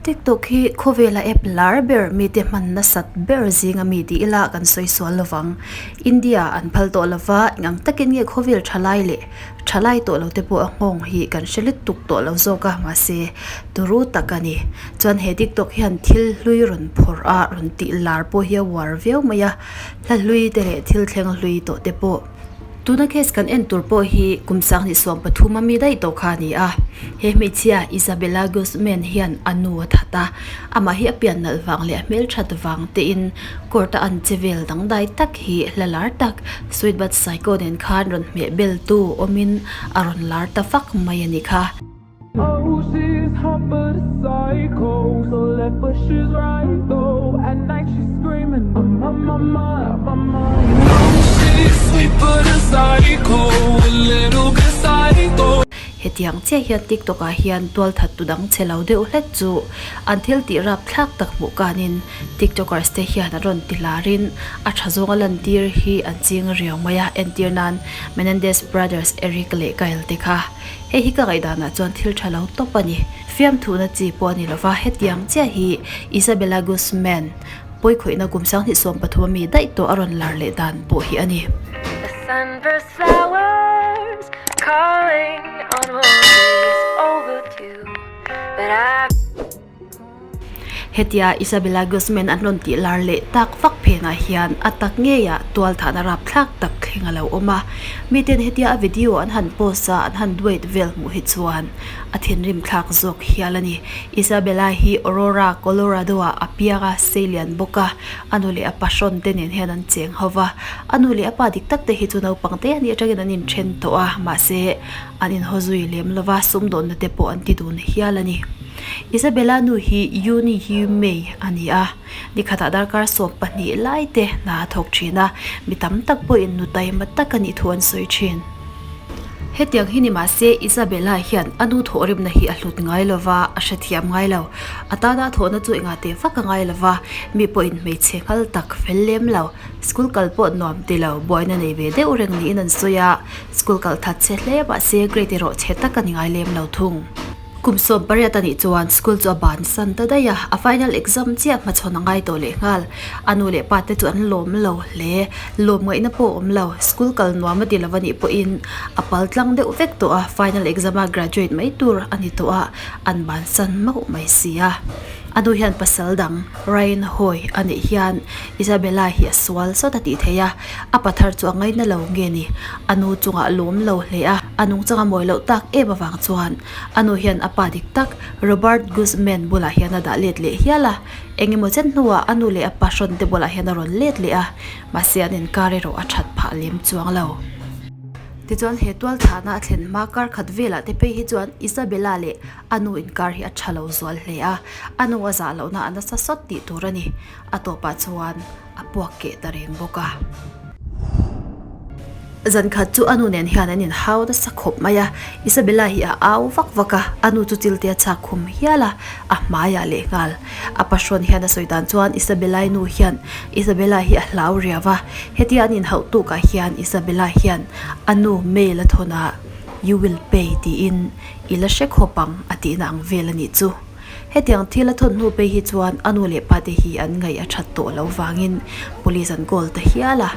TikTok hi khawvela app lar ber mite hman nasat ber zinga mi tih ila kan sawi sual lovang. India an phal tawh lova eng ang takin nge khawvel thalai leh thalai tawh lo te pawh a nghawng hi kan hre lutuk tawh lo zawk a mahse turu tak a ni. Chuan he TikTok hian thil hlui rawn phawrh a rawn tih lar pawh hi a uar viau mai a hla hlui te leh thil thleng hlui tawh te pawh. Tuna case kan en tur pawh hi kum sanghnih 13 a mi daih tawh kha a ni a, he hmeichhia Isabella Guzman hian a nu a that a, amah hi a pian nalh vang leh a hmelthat vang tein court a an che vel dangdai tak hi hla lar tak Sweet But Psycho nen khan rawn hmeh bel tu awmin a rawn lar ta vak mai a ni kha. Oh she's hot but a psycho So left but she's right though At night she's screaming I'm on my mind, my mind Oh she's sweet but a psycho A little bit psycho Hetiang chiah hian TikTok ah hian tualthat tu dang che lo deuh hlek chu an thil tih rapthlak tak hmuh kanin TikTokers te hian an rawn ti larin a tha zawnga lantir hi an ching riau mai a, entir nan Menendez Brothers Eric leh Kyle te kha. Hei hi ka ngaihdanah chuan thil tha lo tawp a ni. Fiamthuhna chi pawh a ni lova, hetiang chiah hi Isabella Guzman pawikhawihna kum 2013 a mi daih tawh a rawn lar leh dan pawh hi a ni. The sunburst flowers calling on roses overdue But I. Hetia Isabella Guzman an rawn tih lar leh tak vak phenah hian a tak ngeiah tualthahna rapthlak tak thleng a lo awm a. Miten hetia a video an han post a, an han duet vel hmuh hi chuan a thinrim thlak zawk hial a ni. Isabella hi Aurora, Colorado-ah a piang a, sei lian bawk a, a nu leh a pa hrawn te nen hian an cheng ho va. A nu leh a pa dik tak te hi chu naupang te anih atangin an inthen tawh a, mahse an inhaw zui lem lo va, sumdawnna te pawh an ti dun hial a ni. Isabella nu hi Yuni Yu Mei a ni a, nikhatah darkar 12 lai te hna a thawk thin a, mi tam tak pawhin nu taima tak a nih thu an sawi thin. Hetiang hi ni mah se Isabella hian a nu thawhrimna hi a hlut ngai lo va, a hrethiam ngai lo. A tana a thawhna chu engah teh vak a ngai lo va, mi pawhin hmeichhe nghal tak fel lem lo, school kal pawh nuam ti lo, buaina nei ve deuh reng niin an sawi a, school kal that che hle mah se grade erawh chhe tak a ni ngai lem lo thung. Kum 18 a nih chuan school chu a bansan ta daih a, a final exam chiah hmachhawn a ngai tawh leh nghal. A nu leh pa te chu an lawm lo hle. Lawm ngaihna pawh a awm lo. School kal nuam a ti lo a nih pawhin a pal tlang deuh vek tawh a, final exam a graduate mai tur a ni tawh a, an bansan mauh mai si a. A nu hian pasal dang Ryan Hoy a nih hian Isabella hi a sual sawt a tih theih a, a pathar chu a ngaina lo nge ni? A nu chungah a lawm lo hle a, a nungchang a mawi loh tak em avang chuan a nu hian a pa dik tak Robert Guzman bulah hian a dah let leh hial a, eng emaw chen hnuah a nu leh a pa hrawn te bulah hian a rawn let leh a, mahse an inkar erawh a that phah lem chuang lo. Tichuan he tualthahna a thlen hma kar khat velah te phei hi chuan Isabella leh A nu inkar hi a tha lo zual hle a, a nu a zah lohna a nasa sawt tih tur a ni. A tawpah chuan a puak keh ta reng bawk a. Zan khat chu a nu nen hian an inhau nasa khawp mai a, Isabella hi a au vak vak a, a nu chu chilte a chhak khum hial a, a hmaiah lehnghal. A pahrawn hian a sawi dan chuan Isabella-i nu hian Isabella hi a hlau riau a, hetia an inhauh tukah hian Isabella hian a nu mail a thawn a, You will pay tiin I la hre khawp ang a tihna ang vel a nih chu. Hetiang thil a thawn hnu phei hi chuan a nu leh pa te hi an ngaih a that tawh lo vangin police an call ta hial a.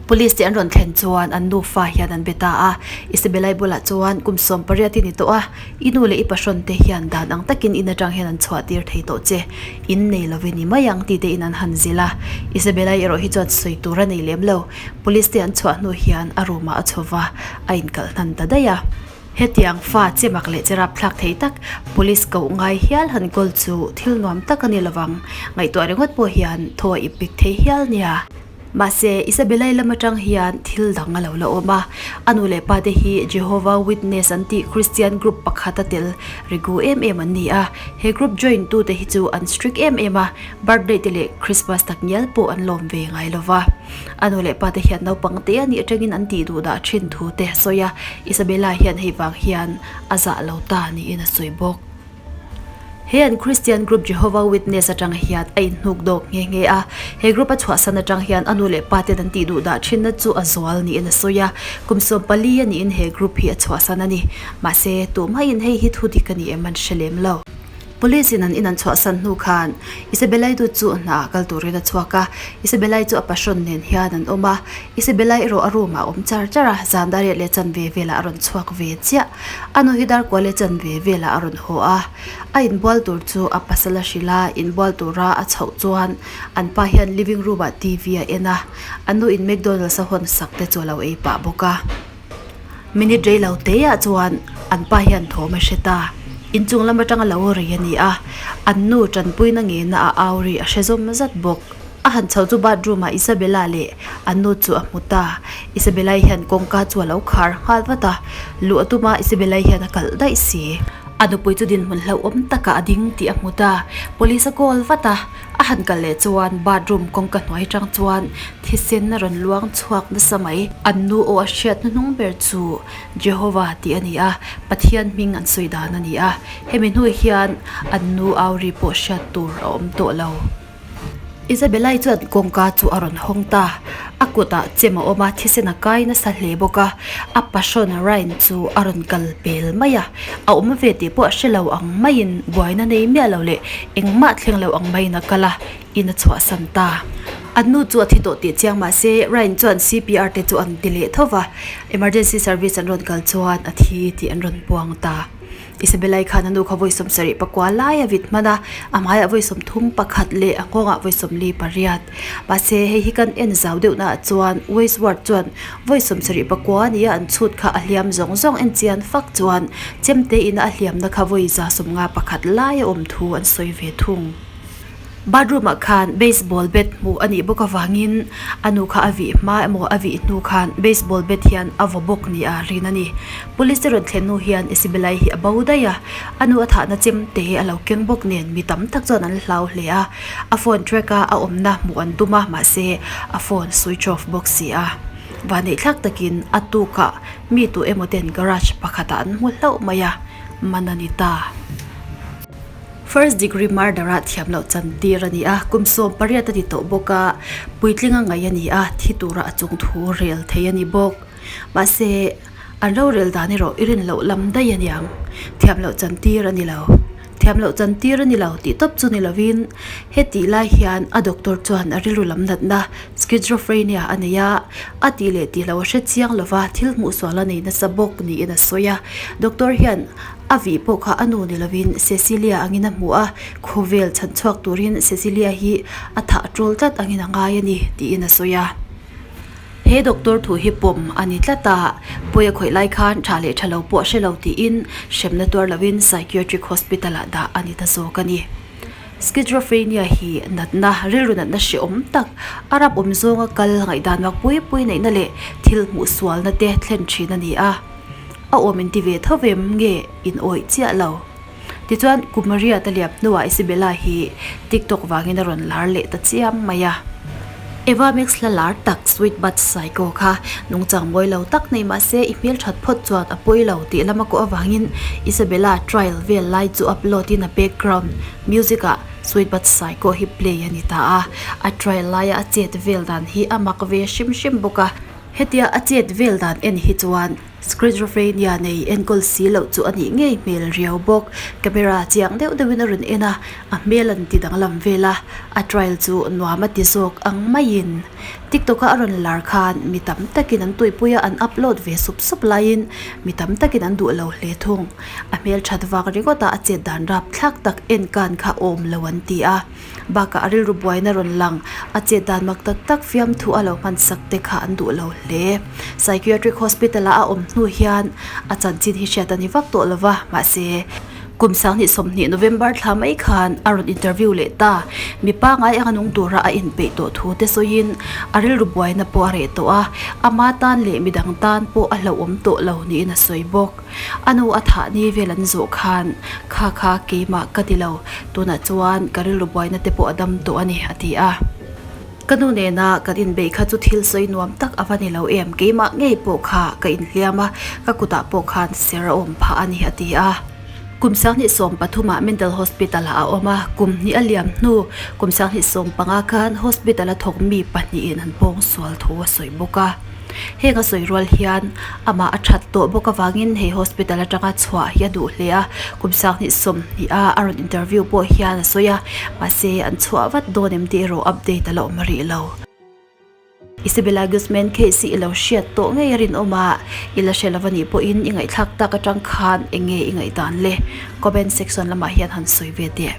Police te an rawn thlen chuan an nufa hian an be ta a, Isabella-i bulah chuan kum 18 i ni tawh a, i nu leh i pahrawn te hian dan ang takin in atang hian an chhuah tir thei tawh che, in nei lovin i mai ang tih te in an han zilh a. Isabella-i erawh hi chuan sawi tur a nei lem lo. Police te an chhuah hnu hian a room ah a chho va, a inkalh hnan ta daih a. Hetiang fa che mak leh che rapthlak thei tak police koh ngai hial han kawl chu thil nuam tak a ni lovang. Ngaihtuah ringawt pawh hian thaw a ip pik thei hial nia. Mahse, Isabella-i lam atang hian thil dang a lo la awm a. A nu leh pa te hi Jehovah Witness an tih Christian group pakhat a tel rigu em em an ni a. He group join tute hi chu an strict em em a, birthday te leh Christmas tak ngial pawh an lawm ve ngai lova. A nu leh pa te hian naupang te a nih atangin an tih duh dah thin thu te a sawi a, Isabella hian hei vang hian a zah lo ta niin a sawi bawk. He an Christian group Jehovah Witness atang hian a inhnuk dawk nghe nghe a, he group a chhuahsan atang hian a nu leh pa ten an tih duh dah thinna chu a zual niin a sawi a, kum 14 a niin he group hi a chhuahsan a ni. Mahse, tumah in hei hi thu dik a ni em an hre lem lo. Police in an in an chhuahsan hnu khan Isabella-i nu chu hna ah kal turin a chhuak a, Isabella-i chu a pahrawn nen hian an awm a, Isabella-i erawh a room ah a awm char char a, zan dar riat leh chanve velah a rawn chhuak ve chiah. A nu hi dar kua leh chanve velah a rawn haw a, a inbual tur chu a pasal a hrilh a, inbual tura a chhoh chuan an pa hian living room ah T_V a en a, a nu in McDonald's a hawn sak te chu a lo ei pah bawk a. Minute rei lo te ah chuan an pa hian thawm a hre ta. Inchung lam atanga lo rei a ni a, an nu tanpuina ngena a au ri a hre zawm zat bawk. A han chho chu bathroom ah Isabella leh an nu chu a hmu ta. Isabella-i hian kawngka chu a lo khar nghal vat a, luh a tum a Isabella-i hian a kalh daih si. A nupui chu dinhmun hlauhawm takah a ding tih a hmu ta. Police a call vat a. A han kal leh chuan bathroom kawngka hnuai atang chuan thisen a rawn luang chhuak nasa mai. An nu aw a hriat hnuhnung ber chu Jehovah tih a ni a, Pathian hming an sawi dan a ni a. Hemi hnu hian an nu au ri pawh hriat tur a awm tawh lo. Isabella-i chuan kawngka chu a rawn hawng ta. A kutah chem a awm a, thisen a kai nasa hle bawk a. A pahrawn Ryan chu a rawn kal pel mai a. A awm ve tih pawh a hre lo ang maiin buaina nei miah lo leh engmah thleng lo ang maiin a kal a, in a chhuahsan ta. An nu chu a thi tawh tih chiang mah se Ryan chuan C_P_R te chu an ti leh tho va, emergency service an rawn kal chuan a thi tih an rawn puang ta. Isabella-i khan a nu kha vawi 70 pakua lai a vit hman a, a hmaiah vawi 30 pakhat leh a nghawngah vawi 48. Mahse hei hi kan en zau deuh naah chuan Waysward chuan vawi 70 pakua nia an chhut kha a hliam zawng zawng en chian fak chuan chemte ina a hliamna kha vawi 151 pakhat lai a awm thu an sawi ve thung. Bathroom ah khan baseball bat hmuh a nih bawk avangin a nu kha a vih hma emaw a vih hnu khan baseball bat hian a vaw bawk ni a rin a ni. Police te rawn thlen hnu hian Isabella-i hi a bo daih a, a nu a thahna chem te a lo keng bawk nen mi tam tak chuan an hlau hle a, a phone track a a awmna hmuh an tum a mahse a phone switch off bawk si a. Vanneih thlak takin a tukah mi tu emaw ten garage pakhatah an hmu hlauh mai a, man a ni ta. First degree murder ah thiam loh chan tir a ni a, kum 18 a ti tawh bawk a, puitling a ngaih a ni a, thi tura a chung thu rel thei a ni bawk. Mahse, an rorel dan erawh i rin loh lam daih a niang. Thiam loh chan tir a ni lo. Thiam loh chan tir a ni lo tih tawp chu ni lovin, hetih lai hian a doctor chuan a rilru lam natna schizophrenia a nei a, a tih leh tih loh a hre chiang lova thil hmuhsual a nei nasa bawk niin a sawi a. Doctor hian A vih pawh kha a nu ni lovin Cecilia angin a hmu a, khawvel chhan chhuak turin Cecilia hi a thah tul tlat angin a ngai a ni, tiin a sawi a. He doctor thu hi pawm a ni tlat a, pawi a khawih lai khan tha leh tha lo pawh a hre lo tiin hremna tuar lovin psychiatric hospital ah dah a ni ta zawk a ni. Schizophrenia hi natna, rilru natna hrehawm tak, a rap awm zawnga kal ngaihdan mak pui pui neihna leh thil hmuhsualna te thlen thin a ni a. A awm in ti ve tho vem nge in awih chiah lo. Tichuan Kum Maria ta liam hnuah Isabella hi TikTok vangin a rawn lar leh ta chiam mai a. Eva Max hla lar tak Sweet But Psycho kha nungchang mawi lo tak nei mahse i hmelthat phawt chuan a pawi lo tih lama kawh avangin Isabella trial vel lai chu upload in a background music ah Sweet But Psycho hi play a ni ta a. A trial laia a chet vel dan hi a mak ve hrim hrim bawk a. Hetia a chet vel dan en hi chuan Schizophrenia nei enkawl si loh chu a nih ngei hmel riau bawk. Camera chiang deuh deuhin a rawn en a, a hmel an ti danglam vel a, a trial chu nuam a ti zawk ang maiin. TikTok a a rawn lar khan mi tam takin an tuipui a, an upload ve sup sup laiin mi tam takin an duh lo hle thung. A hmel that vak ringawt a, a chet dan rapthlak tak en kan kha awm lo an ti a. Bakah a rilru buaina rawn lang, a chet dan mak tak tak fiamthu a lo hman sak te kha an duh lo hle. Psychiatric Hospital ah a awm hnu hian a chanchin hi hriat a ni vak tawh lo va, mahse, kum 2020 November thla mai khan a rawn interview leh ta. Mi pangai anga nung tura a inpeih tawh thu te sawiin a rilru buaina pawh a reh tawh a, ama tan leh midang tan pawh a hlauhawm tawh lo niin a sawi bawk. A nu a thah ni vel an zawh khan, Kha kha keimah ka ti lo, tunah chuan ka rilru buaina te pawh a dam tawh a ni, a ti a. Ka nu nena kan inbeih kha chu thil sawi nuam tak a va ni lo em, keimah ngei pawh kha ka inhliam a, ka kutah pawh khan ser a awm phah a ni, a ti a. Kum 2013 ah Mental Hospital ah a awm a, kum hnih a liam hnu kum 2015 khan hospital a thawk mi pahnihin an pawng sual thu a sawi bawk a. Heng a sawi rual hian amah a that tawh bawk avangin hei hospital atanga chhuah hi a duh hle a, kum 2020 a a rawn interview pawh hian a sawi a, mahse an chhuah vat dawn em tih erawh update a la awm rih lo. Isabella Guzman case hi i lo hriat tawh ngei a rinawm a, i la hre lo a nih pawhin i ngaihthlak tak atang khan eng nge i ngaihdan le? Comment section lamah hian han sawi ve teh.